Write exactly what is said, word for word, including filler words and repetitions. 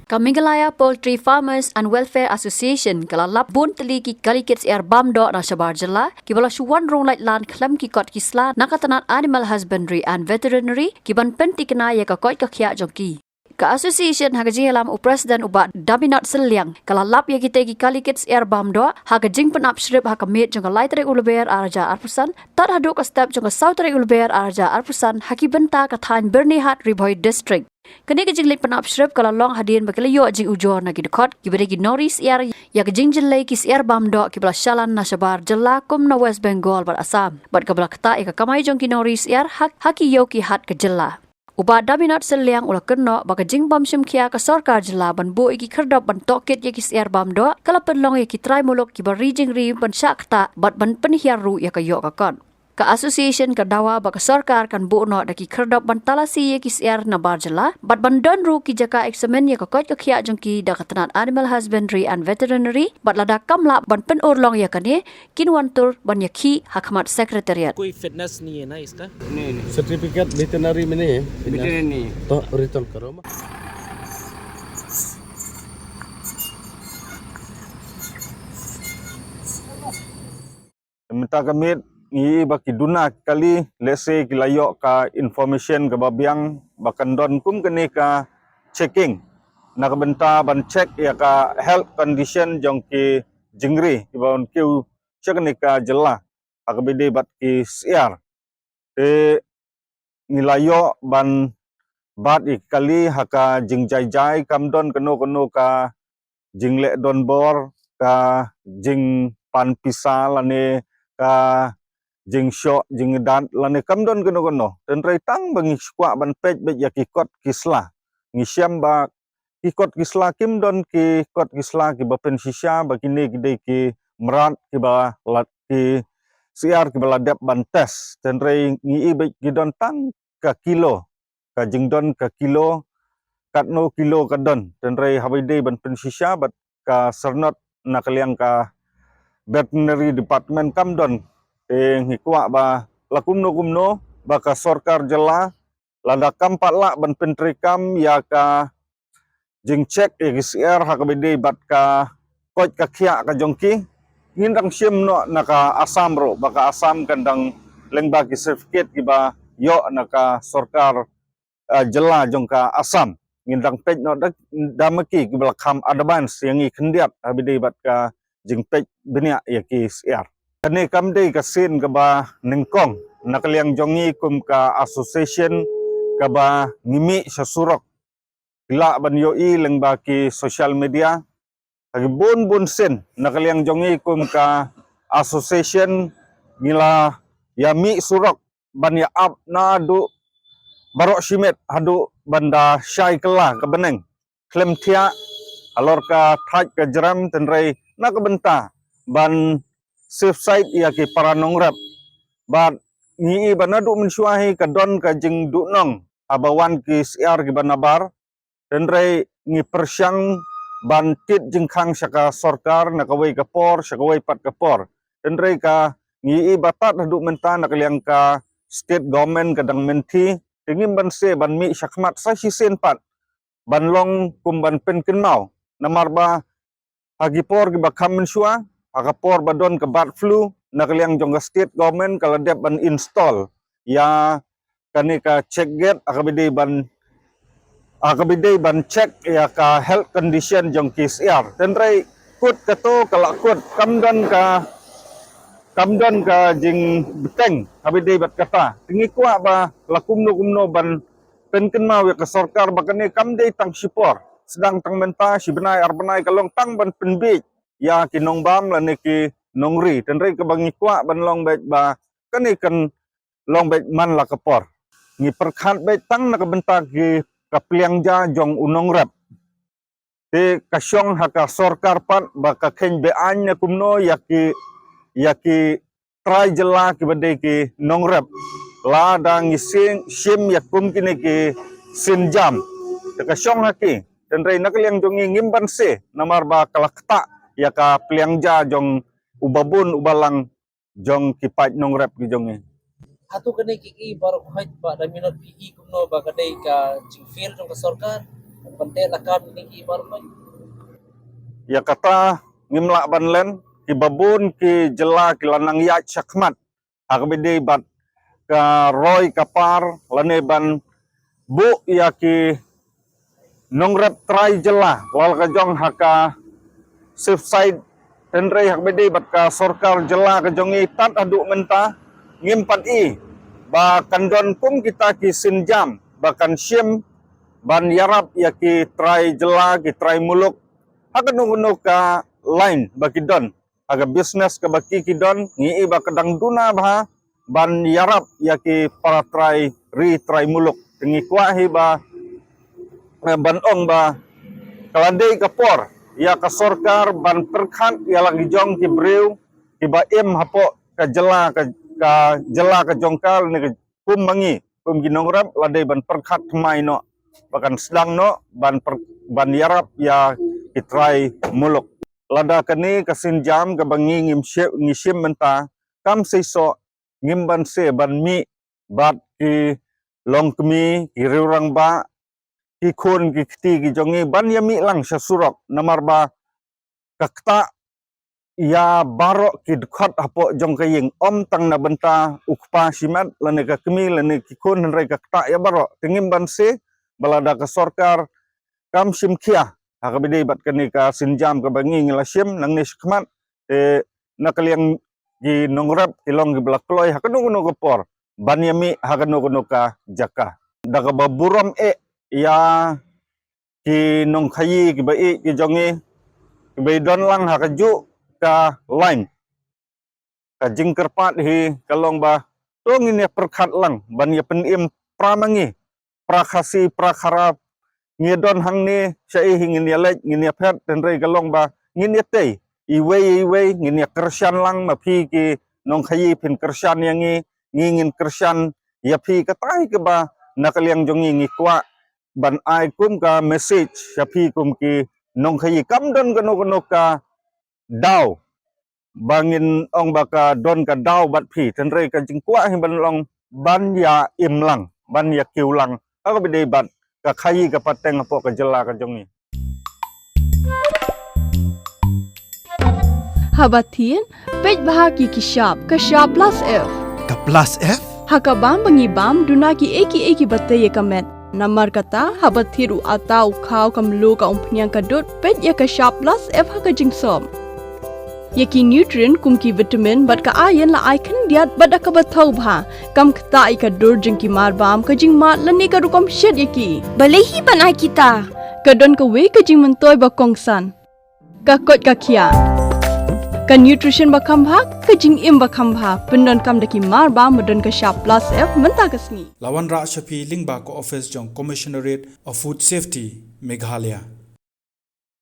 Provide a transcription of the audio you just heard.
Ka Meghalaya Poultry Farmers and Welfare Association ka la lap bun tylli ki kali kit syiar bam doh na shabar jylla, kiba la shu wan rung laitlan khlem ki kot ki sla na ka tnat Animal Husbandry and Veterinary, kiban pynthikna ïa ka koit ka khiah jong ki. Ka association ha ka jingïalam u president u Bah Daminot Sylliang ka la lap ïa kitei ki kali kit syiar bam doh ha ka jingpynap shrip ha ka miet jong ka lai tarik u Lber ar hajar arphew san tad haduh ka step jong ka saw tarik u Lber ar hajar arphew san ha ki bynta ka thaiñ Byrnihat, Ri Bhoi District. Kane ka jingleit pynap shrip ka la long hadien ba ki la ïoh jingujor na ki dkhot kiba dei ki nongri syiar ïa ka jingjyllei ki syiar bam doh kiba la shalan na shabar jylla kum na West Bengal bad Assam, bad kaba la ktah ïa ka kamai jong ki nongri syiar ha, ha ki ïew ki hat ka jylla. U Bah Daminot Sylliang u la kynnoh ba ka jingbym shim khia ka sorkar jylla ban buh ïa ki khyrdop ban tohkit ïa ki syiar bam doh ka la pynlong ïa ki trai muluk kiba ri jingri ban shah ktah bad ban pynhiar ruh ïa ka ïoh ka kot. Ka association ka dawa ba ka sorkar kan buh noh da ki khyrdop ban talasi ïa ki syiar nabar jylla bad ban don ruh ki jaka eksamin ïa ka koit ka khiah jong ki da ka tnat Animal Husbandry and Veterinary, bad lada kam lah ban pynurlong ïa kane, kin wan tur ban ïakhih ha khmat Secretariat. कोई फिटनेस नहीं है ना इसका? नहीं, नहीं। सर्टिफिकेट वेटरनरी में नहीं है। वेटरनरी नहीं है। तो रिटर्न करो। Mynta ka miet ngi i ba ki duna ki kali, lehse ki la ïoh ka information kaba biang ba kan don kum kane ka checking na ka bynta ban check ïa ka health condition jong ki jingri kiba wan kiew sha kane ka jylla ha kaba ïadei bad ki syiar. Te ngi la ïoh ban bat ïa ki kali ha ka jingjai jai, kam don kano kano ka jingleh donbor, ka jingpan pisa lane ka jingshoh jingdat lane kam don kano kano. Tynrai tang ba ngi kwah ban peit beit ïa ki kot ki sla. Ngi shem ba ki kot ki sla kim don ki kot ki sla kiba pynshisha ba kine ki dei ki mrad kiba la, ki syiar kiba la dep ban test. Tynrai ngi i beit ki don tang ka kilo, ka jingdon ka kilo, katno kilo ka don. Tynrai haba ïadei ban pynshisha bad ka syrnod na ka liang ka veterinary department kam don. Te ngi kwah ba la kumno kumno ba ka sorkar jylla lada kam pat lah ban pyntreikam ïa ka jingcheck ïa ki syiar ha kaba ïadei bad ka koit ka khiah ka jong ki, ngin dang shim noh na ka Assam ruh, ba ka Assam kan dang lyngba ki certificate kiba ïoh na ka sorkar, eh, jylla jong ka Assam. Ngin dang peit noh da, da ma ki kiba la kham advance ïa ngi khyndiat ha kaba ïadei bad ka jingpeit bniah ïa ki syiar. Kane kam dei ka sien kaba nyngkong na ka liang jong ngi kum ka association kaba ngi mih sha surok. Ki lah ban ïohi lyngba ki social media. Ha ki bun bun sien na ka liang jong ngi kum ka association ngi la ïa mih surok ban ïa ap naduh baroh shimet haduh ban da shai kylla ka bneng khlem thiah halor ka thait ka jrem, tynrai na ka bynta ban safe side ïa ki para nongrep. Bad ngi i ba naduh mynshuwa hi ka don ka jingduhnong haba wan ki syiar kiba nabar. Tynrai ngi pyrshang ban tied jingkhang sha ka sorkar na kawei ka por sha kawei pat ka por. Tynrai ka ngi i ba tad haduh mynta na ka liang ka state government ka dang mynthi, te ngim banse ban mih shakhmat sa shisien pat ban long kum ban pynkynmaw. Namar ba ha ki por kiba kham mynshuwa, ha ka por ba don ka bird flu, na ka liang jong ka state government ka la dep ban install ïa kane ka check gate ha kaba ïadei ban, ha kaba ïadei ban check ïa ka health condition jong ki syiar. Tynrai kut kato ka la kut, kam don ka, kam don ka jingbteng ha kaba ïadei bad kata. Te ngi kwah ba la kumno kumno ban pynkynmaw ïa ka sorkar ba kane kam dei tang shipor, sdang tang mynta, shi bnai ar bnai ka long tang ban pynbiej ïa ki nongbam lane ki nongri. Tynrai kaba ngi kwah ban long beit ba kane kan long beit man la ka por. Ngi pyrkhat beit tang na ka bynta ki, ka pliang ja jong u nongrep. Te ka shong ha ka sorkar pat ba ka kheiñ be-aiñ ne kumno ïa ki, ïa ki trai jylla kiba dei ki nongrep. Lada ngi sing shim ïa kum kine ki sienjam, te ka shong ha ki. Tynrai na ka liang jong ngi ngim banse namar ba ka la ktah ïa ka pliang ja jong u babun u balang jong ki paid nongrep ki jong ngi. Hato kane ki i baroh khoit ba da minot ki i kumno ba ka dei ka jingfail jong ka sorkar? Ban teh lakam ïa ki bar mai. Ïa kata ngim lah ban len, kiba bun ki jylla ki la nang ïaid shakhmat ha kaba ïadei bad ka roi ka par lane ban buh ïa ki nongrep trai jylla la ka jong ha ka safe side. Hynrei ha kaba ïadei bad ka sorkar jylla ka jong i tad haduh mynta ngim pat i ba kan don kum kita ki sienjam ba kan shim ban ïarap ïa ki trai jylla, ki trai muluk ha kano kano ka line ba ki don. Ha ka business kaba ki ki don, ngi i ba ka dang duna bha ban ïarap ïa ki para trai ri trai muluk. Te ngi kwah hi ba, eh, ban ong ba ka la dei ka por ïa ka sorkar ban pyrkhat ïa la ki jong ki briew kiba im hapoh ka jylla ka, ka jylla ka jong ka lane ka kum ma ngi, kum ki nongrep la dei ban pyrkhat thymmai noh ba kan sdang noh ban per-, ban ïarap ïa ki trai muluk. Lada kane ka sienjam kaba ngi ngim shim, ngi shim mynta kam seisoh, ngim banse ban mih bad ki longkmie, ki riewrangbah, ki khun ki kti ki jong ngi ban ïa mih lang sha surok, namar ba ka ktah ïa baroh ki dkhot hapoh jong ka ïing, ym tang na bynta u kpa shimet lane ka kmie lane ki khun, hynrei ka ktah ïa baroh. Te ngim banse ba lada ka sorkar kam shim khia ha kaba ïadei bad kane ka sienjam kaba ngi ngi la shim nangne shakhmat, te na ka liang ki nongrep ki long kiba la kloi ha kano kano ka por ban ïa mih ha kano kano ka jaka. Da kaba burom eh ïa ki nongkhaïi kiba ïeit ki jong ngi kiba i don lang ha kajuh ka line. Ka jingkyrpad hi ka long ba to ngin ïa pyrkhat lang ban ïa pynim pra ma ngi, pra Khasi, pra Khara. Ngi don hangne, shaei hi ngin ïa leit, ngin ïa phet, hynrei ka long ba ngin ïa tei iwei iwei, ngin ïa kyrshan lang. Ma phi ki nongkhaïi phin kyrshan ïa ngi, ngi ngin kyrshan ïa phi. Kata hi kaba na ka liang jong ngi ngi kwah ban ai kum ka message sha phi kum ki nongkhaïi. Kam don kano kano ka daw ba ngin ong ba ka don ka daw bad phi, hynrei ka jingkwah hi ban long ban ïa im lang, ban ïa kiew lang ha kaba ïadei bad ka khaïi ka pateng hapoh ka jylla ka jong ngi. Haba thied, peit bha ki ki shap, ka shap plus F. Ka plus F? Ha ka bam ba ngi bam, duna ki ei ki ei kiba tei ïa ka met. Namar kata, haba thied u atta, u khaw, ka mluh, ka umphniang, ka dud, peit ïa ka shap plus F ha ka jingsop. Ïa ki nutrient kum ki vitamin bad ka iron la ai khyndiat bad da kaba thaw bha. Kam ktah ïa ka dur jong ki marbam, ka jingmad lane ka rukom shet ïa ki. Balei hi ban ai kita? Ka don kawei ka jingmyntoi ba kongsan. Ka koit ka khiah. Ka nutrition ba kham bha, ka jingim ba kham bha. Pyndonkam da ki marbam ba don ka shap plus F mynta ka sngi. La wanrah sha phi lyngba ka office jong Commissionerate of Food Safety, Meghalaya.